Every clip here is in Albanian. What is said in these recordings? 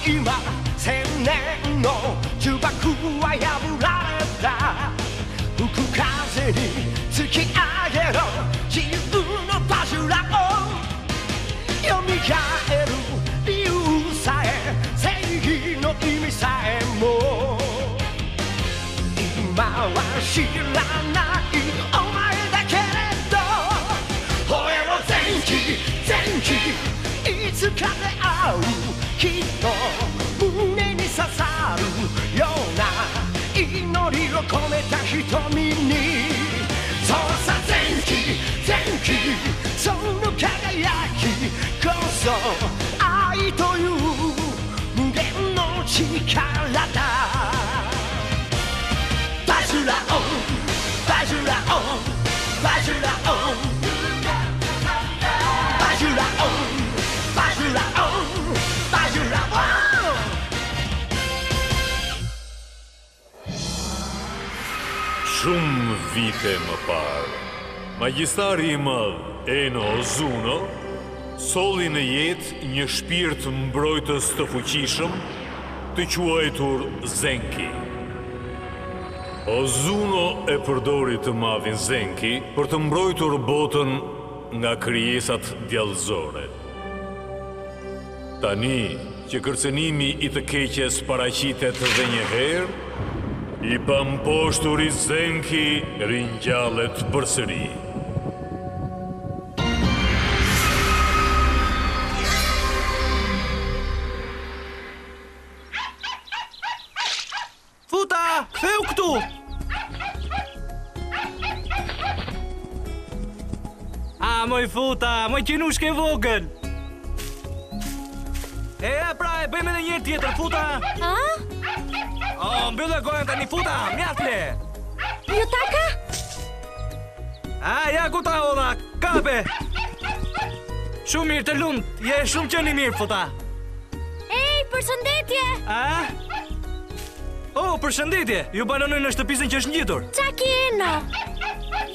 今千年の呪縛は破られた吹く風に突き上げろ自由の柱をよみがえる理由さえ正義の意味さえも今は知らないお前だけれど吠えろ善気善気いつか出会うきっと胸に刺さるような祈りを込めた瞳にそうさ善気善気その輝きこそ愛という無限の力だバジュラオンバジュラオンバジュラオンバジュラオンバジュラオンバジュラオン Shumë vite më parë, magjistari i madh Eno Ozuno solli në jetë një shpirt mbrojtës të fuqishëm të quajtur Zenki. Ozuno e përdori të madhin Zenki për të mbrojtur botën nga krijesat djallëzore. Tani që kërcënimi i të keqes paraqitet dhe një herë, i pamposhturi Zenki ringjallet përsëri. Futa! Ktheu këtu! A, moj futa, moj qenushkë e vogël! E, pra, e bëjmë edhe një herë tjetër, futa! A? O, mbylle gojën tani, futa, mjaft le! Jutaka? A, ja ku ta hodha, kape! Shumë mirë të lumtë, je shumë qen i mirë, futa! Ej, përshëndetje! A? Oh, përshëndetje! Ju banoni në shtëpizën që është ngjitur. Çaki Eno!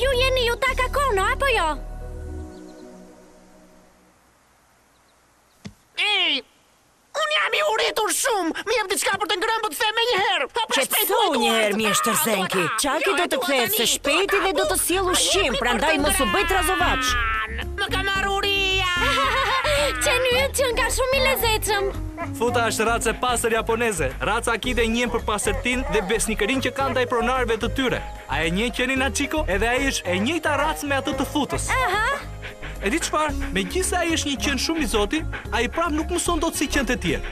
Ju jeni Jutaka Kono, apo jo? Ej! Unë jam i uritur shumë! Më jep diçka për të ngrënë, po të them menjëherë! Ha, pra shpejt, Qetësohu duaj një herë duart! mjeshtër Ah, Zenki. dua ta- Çaki Jo, do e të dua kthehet tani, së dua shpejti ta dhe do të sjellë ushqim, Ma jepni prandaj për të mos u bëj trazovaç. ngrënë. Më ka marrë uria! Qeni yt qenka shumë i lezetshëm. Futa është racë e pastër japoneze. Raca Akita njihen për pastërtinë dhe besnikërinë që kanë ndaj pronarëve të tyre. A e njeh qenin Hachiko? Edhe ai është e njëjta racë me atë të futës. Aha. E di çfarë? Megjithëse ai është një qen shumë i zoti, ai prapë nuk mëson dot si qentë e tjerë.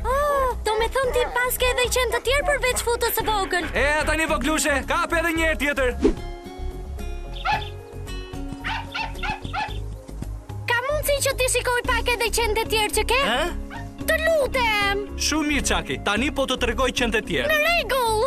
Oh, do me thënë ti paske edhe qen të tjerë përveç futës së vogël. E, tani voglushe, kape edhe një herë tjetër. Ka mundësi që ti shikoj pak edhe qentë e tjerë që ke? Ë? Të lutem! Shumë mirë Çaki, tani po të tregoj qentë e tjerë. Në rregull!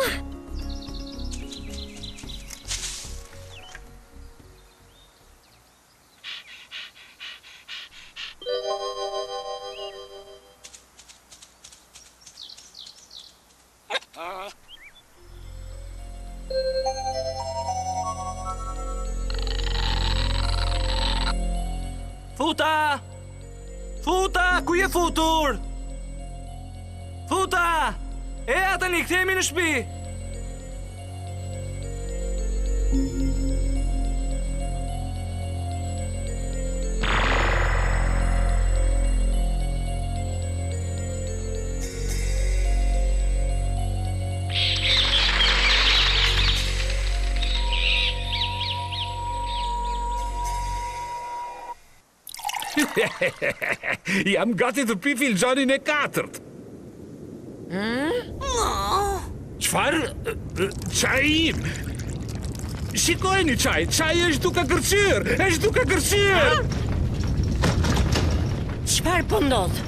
Futa! Futa, ku je futur? Futa! E, tani kthehemi në shtëpi. Jam gati të pi filxhanin e katërt. Çfarë? Çaji im. Shikojeni çaj, çaji është duke kërcyer, është duke kërcyer. Çfarë po ndodh?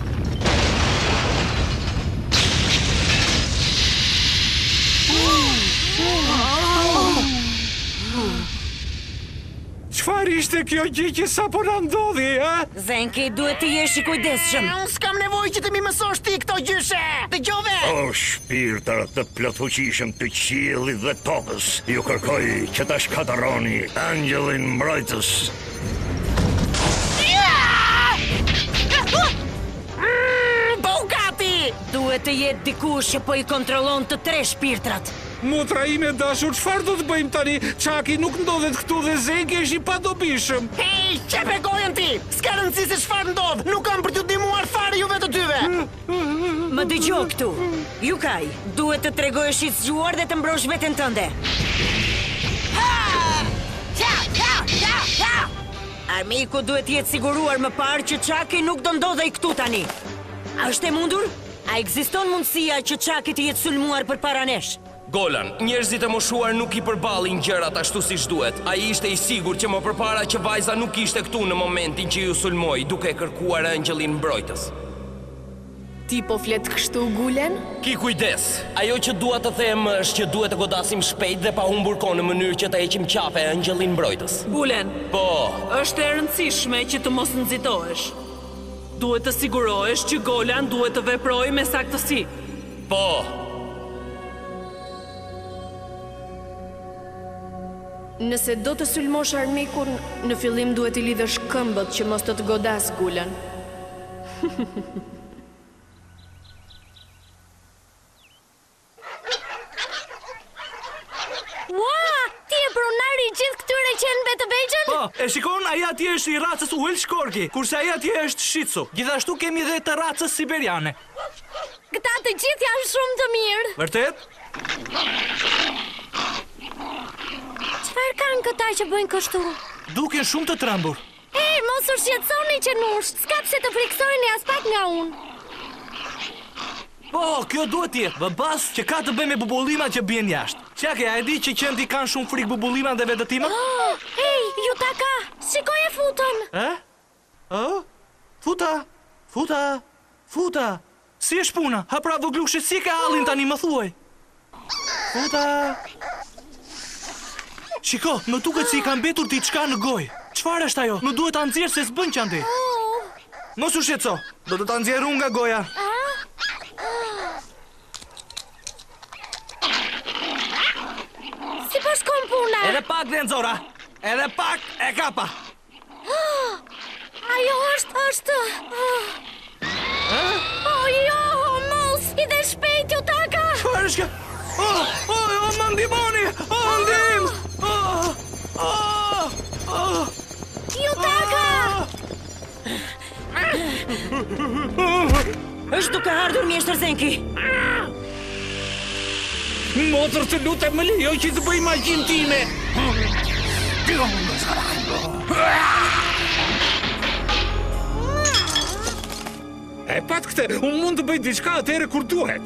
Çfarë ishte kjo gjë që sapo na ndodhi, ha? Zenki, duhet të jesh i kujdesshëm. Unë s'kam nevojë që të mi mësosh ti këto gjyshe! Dëgjove! O shpirtra të plotfuqishëm të qiellit dhe tokës, ju kërkoj që ta shkatërroni angjëllin mbrojtës. Mm, Po u gati! Duhet të jetë dikush që po i kontrollon të tre shpirtrat. Motra ime e dashur, çfarë do të bëjmë tani? Çaki nuk ndodhet këtu dhe Zenki është i padobishëm. Hej, qepe gojën ti! S'ka rëndësi se çfarë ndodh, nuk kam për t'ju ndihmuar fare juve të dyve. Më dëgjo këtu. Jukaj, duhet të tregohesh i zgjuar dhe të mbrosh veten tënde. Armiku duhet të jetë siguruar më parë që Çaki nuk do ndodhej këtu tani. A është e mundur? A ekziston mundësia që Çaki të jetë sulmuar përpara nesh? Golan, njerëzit e moshuar nuk i përballin gjërat ashtu siç duhet. Ai ishte i sigurt që më përpara që vajza nuk ishte këtu në momentin që ju sulmoi duke kërkuar ëngjëllin mbrojtës. Ti po flet kështu, Gulen? Ki kujdes! Ajo që dua të them është që duhet të godasim shpejt dhe pa humbur kohë në mënyrë që të heqim qafe ëngjëllin mbrojtës. Gulen! Po. Është e rëndësishme që të mos nxitohesh. Duhet të sigurohesh që Golan duhet të veprojë me saktësi. Po. Nëse do të sulmosh armikun, në fillim duhet t'i lidhësh këmbët që mos të të godasë Gulen. Ua! Ti je pronari i gjithë këtyre qenve të vegjël? Po, e shikon, ai atje është i racës Welsh Corgi, kurse ai atje është Shih Tzu. Gjithashtu kemi dhe të racës siberiane. Këta të gjithë janë shumë të mirë. Vërtet? Çfarë kanë këta që bëjnë kështu? Duken shumë të trembur. Ej, mos u shqetësoni qenush, s'ka pse të frikësoheni aspak nga unë. Po, kjo duhet të jetë babas që ka të bëjë me bubullimat që bien jashtë. Çake, a e di që qentë i kanë shumë frikë bubullimat dhe vetëtimat? Oh, ej, Jutaka, shikoje Futën. Ë? Ë? Futa, Futa, Futa. Si është puna? Ha pra vogëlushe, si e ke hallin tani, më thuaj. Futa. Shiko, më duket se i ka mbetur diçka në gojë. Çfarë është ajo? Më duhet ta nxjerr se s'bën që andej. Mos u shqetëso, do të ta nxjerr unë nga goja. Si po shkon puna? Edhe pak dhe e nxora. Edhe pak e kapa. Ajo është, është... Oh, jo, mos, hidhe shpejt, Jutaka! Çfarë është kjo? Oh, oh, oh, më ndihmoni! Oh, ndihmë! Oh, oh, oh. Jutaka! Është duke ardhur mjeshtër Zenki. Motër të lutem më lejo që të bëj magjinë time. E patë këtë, unë mund të bëj diçka atëherë kur duhet.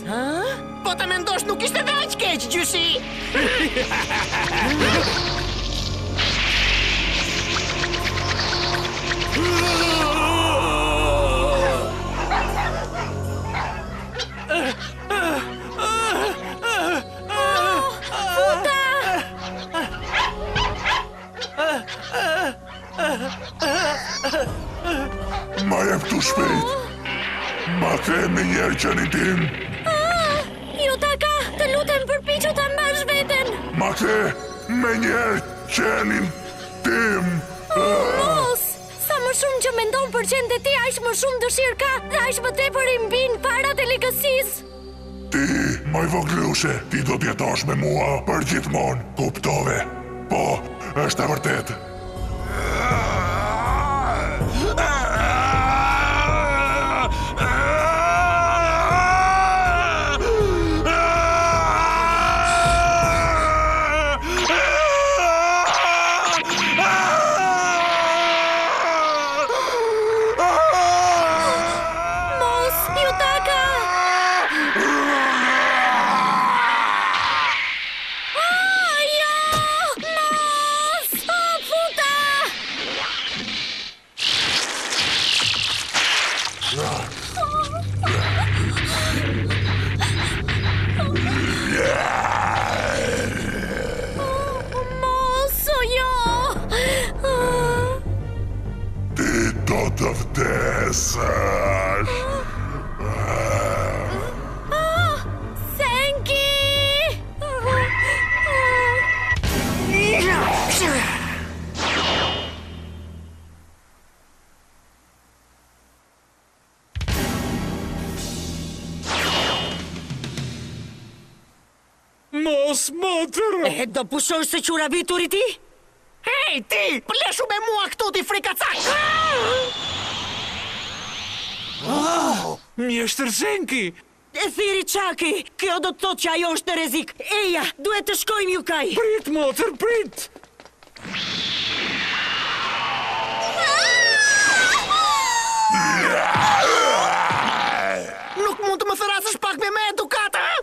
Po ta mendosh nuk ishte dhe aq keq, gjyshi. Futa! Ma jep këtu shpejt. Ma kthe menjëherë qenin tim. Ah, Jutaka, të lutem përpiqu ta mbash veten. Ma kthe menjëherë qenin tim. Oh, mos! Sa më shumë që mendon për qentë e tij, aq më shumë dëshirë ka dhe aq më tepër i mbijnë farat e ligësisë. Ti, moj vogëlushe, ti do të jetosh me mua për gjithmonë, kuptove? Po, është e vërtetë. Mos, Jutaka! Ah, jo! Mos! Oh, Futa! Mos, motër! E, do pushosh së quravituri ti? Hej, ti! Përleshu me mua këtu ti frikacak! Oh, mjeshtër Zenki! E thirri Çaki! Kjo do të thotë që ajo është në rrezik. Eja, duhet të shkojmë Jukaj! Prit, motër, prit! Nuk mund të më thërrasësh pak me më edukatë, ha?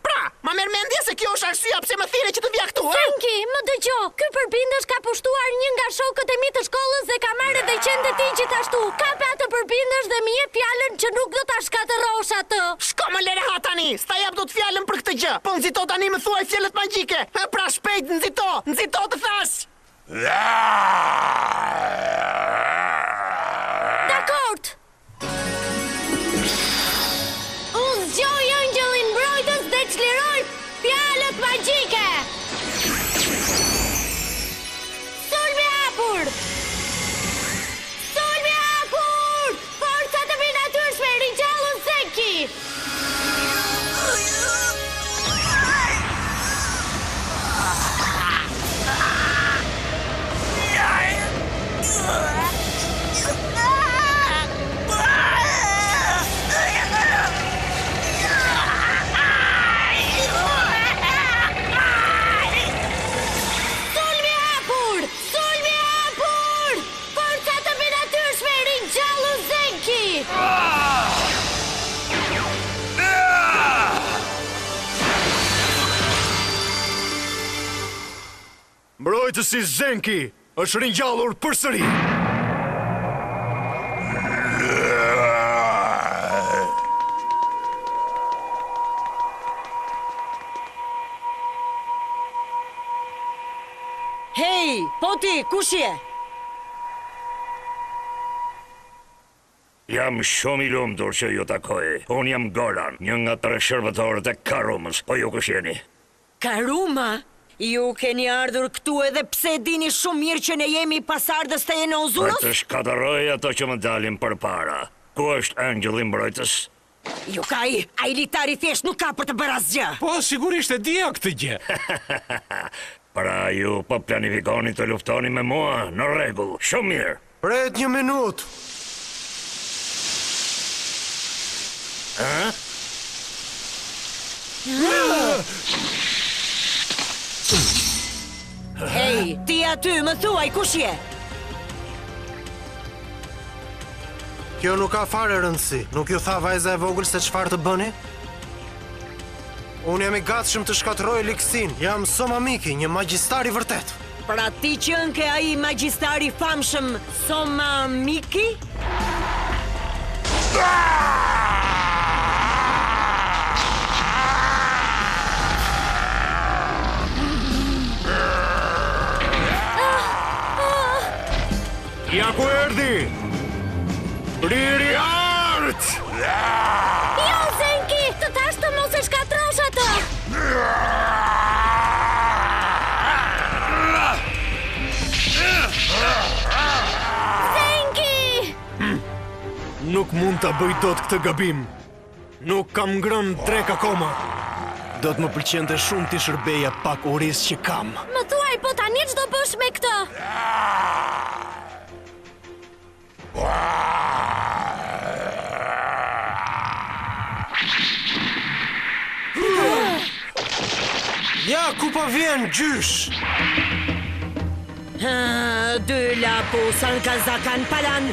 Pra, ma merr mendja se kjo është arsyeja pse më thirre që të vija këtu, ha? Zenki, më dëgjo, ky përbindësh ka pushtuar një nga shokët e mi të shkollës dhe ka marrë edhe qentë e tij gjithashtu. Kape atë përbindësh dhe më jep fjalën që nuk do ta shkatërrosh atë. Shko më lër rehat tani, s'ta jap dot fjalën për këtë gjë. Po nxito tani më thuaj fjalët magjike. Ha pra shpejt nxito, nxito të thashë. Dakord. Unë zgjoj ëngjëllin mbrojtës dhe çliroj fjalët magjike. Sulm i hapur! Sulm i hapur! Forca të mbinatyrshme, ringjallu Zenki! Sulm i hapur! Sulm i hapur! Forca të mbinatyrshme, ringjallu Zenki! Mbrojtësi Zenki është ringjallur përsëri. Hej, po ti, kush je? Jam shumë i lumtur që ju takoj. Unë jam Golan, një nga tre shërbëtorët e Karumës. Po ju kush jeni? Karuma? Ju keni ardhur këtu edhe pse e dini shumë mirë që ne jemi pasardhës të Enozuros? Për të shkatërroj ato që më dalin përpara. Ku është engjëlli mbrojtës? Jukaj, ai litari thjesht nuk ka për të bërë asgjë. Po, sigurisht e dija këtë gjë. Pra ju po planifikoni të luftoni me mua? Në rregull, shumë mirë. Prit një minutë. Ë? Hej, ti aty, më thuaj, kush je? Kjo nuk ka fare rëndësi. Nuk ju tha vajza e vogël se çfarë të bëni? Unë jam i gatshëm të shkatërroj ligësinë. Jam Soma Miki, një magjistar i vërtetë. Pra ti qenke ai magjistari i famshëm Soma Miki? Ja ku erdhi! Briri i artë! Jo, Zenki, të thashë të mos e shkatërrosh atë! Zenki! Nuk mund ta bëj dot këtë gabim. Nuk kam ngrënë drekë akoma. Do të më pëlqente shumë t'i shërbeja pak urisë që kam. Më thuaj, po tani ç'do bësh me këtë? Ja, ku po vjen, gjysh? Dy lapusan kazakan palan.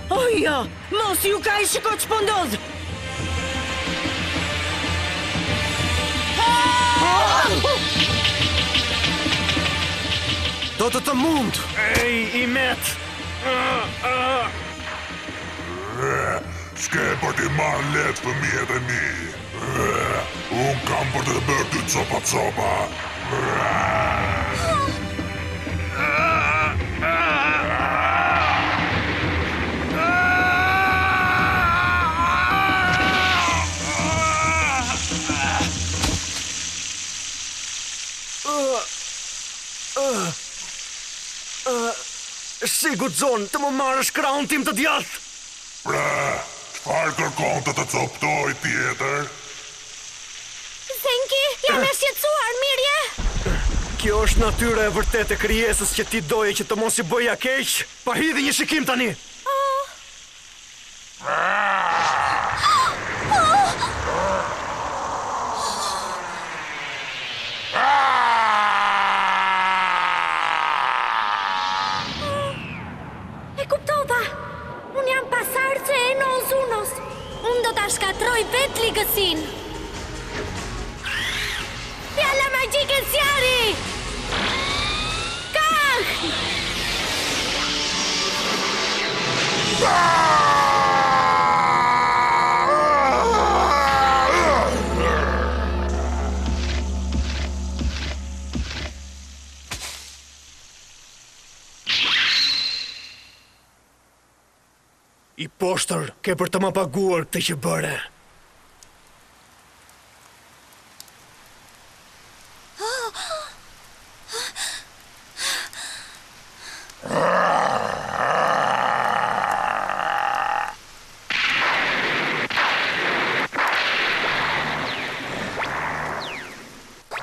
Oh jo, mos Jukaj shiko ç'po ndodh. Do të të mund. Ej, i met. S'ke për t'i marrë lehtë fëmijët e mi. Unë kam për të të bërë ty copa copa. Si guxon të më marrësh krahun tim të djathtë? Pra, çfarë kërkon të të copëtoj tjetër? Zenki, jam e shqetësuar, mirë je? Kjo është natyra e vërtetë e krijesës që ti doje që të mos i bëja keq? Pa hidhi një shikim tani! Oh. E kuptova! Unë jam pasardhëse e Eno Ozunos. Unë do ta shkatërroj vetë ligësinë. Fjala magjike zjarri! Kah! I poshtër, ke për të ma paguar këtë që bëre.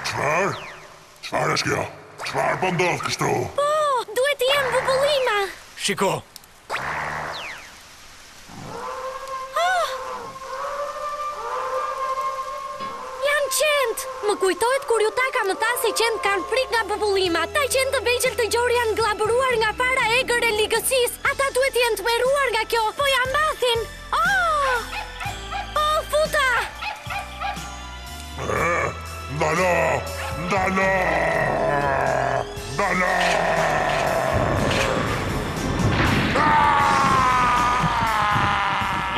Çfarë? Çfarë është kjo? Çfarë po ndodh kështu? Po, duhet të jenë bubullima. Shiko. Oh! Janë qentë! Më kujtohet kur Jutaka më tha se qentë kanë frikë nga bubullima. Ata qen të vegjël të gjorë janë gllabëruar nga fara e egër e ligësisë. Ata duhet të jenë tmerruar nga kjo. Po ia mbathin. Oh! Oh, futa! Ndalo! Ndalo! Ndalo!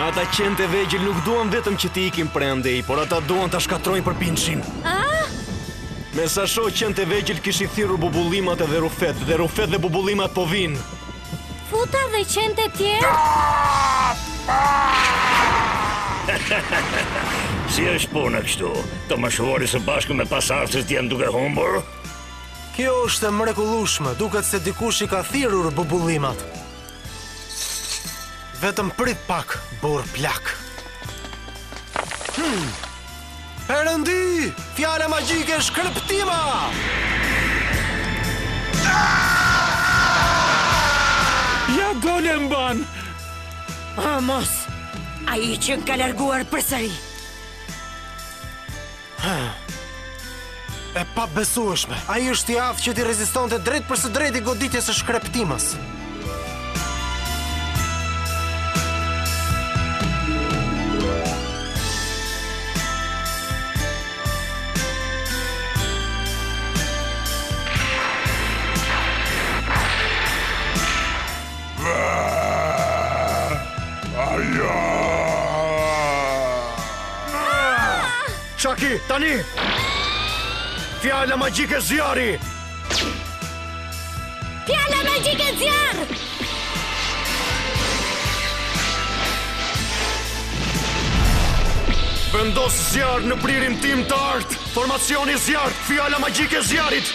Ata qentë e vegjël nuk duan vetëm që t'i ikin prej andej, por ata duan ta shkatërrojnë përbindëshin. A? Me sa shoh qentë e vegjël kishin thirrur bubullimat edhe rrufetë, dhe rrufetë dhe bubullimat po vijnë. Futa dhe qentë e tjerë? Si është puna kështu? Të moshuarit së bashku me pasardhësit janë duke humbur? Kjo është e mrekullueshme, duket se dikush i ka thirrur bubullimat. Vetëm prit pak, burrë plak. Hmm. Perëndi! Fjala magjike shkreptima! Ja dole mbanë! O, mos! Ai qenka larguar përsëri! E pabesueshme. Ai është i aftë që t'i rezistonte drejtpërsëdrejti goditjes së shkreptimës. Çaki, tani! Fjala magjike zjarri! Fjala magjike zjarr! Vendos zjarr në bririn tim të artë! Formacioni zjarr, fjala magjike zjarrit!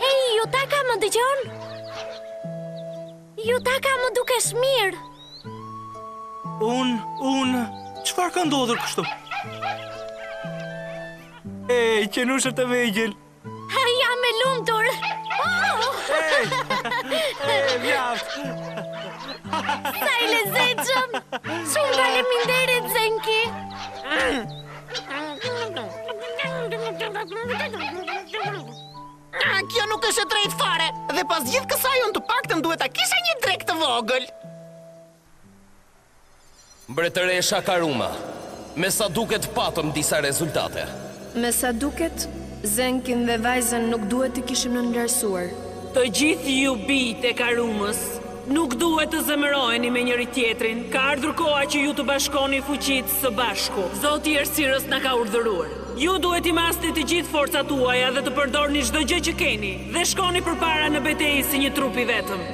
Hej, Jutaka, më dëgjon? Jutaka, më dukesh mirë. Unë, unë, çfarë ka ndodhur kështu? Ej, qenushët e vegjël. Jam e lumtur. Oh! Ej, mjaft. Sa i lezetshëm. Shumë faleminderit Zenki. Ah, kjo nuk është e drejtë fare. Dhe pas gjithë kësaj unë të paktën duhet ta kisha një drekë të vogël. Mbretëresha Karuma, me sa duket patëm disa rezultate. Me sa duket, Zenkin dhe vajzën nuk duhet t'i kishim nënvlerësuar. Të gjithë ju bijtë e Karumës, nuk duhet të zemëroheni me njëri-tjetrin. Ka ardhur koha që ju të bashkoni fuqitë së bashku. Zoti i errësirës na ka urdhëruar. Ju duhet t'i masni të gjithë forcat tuaja dhe të përdorni çdo gjë që keni dhe shkoni përpara në betejë si një trup i vetëm.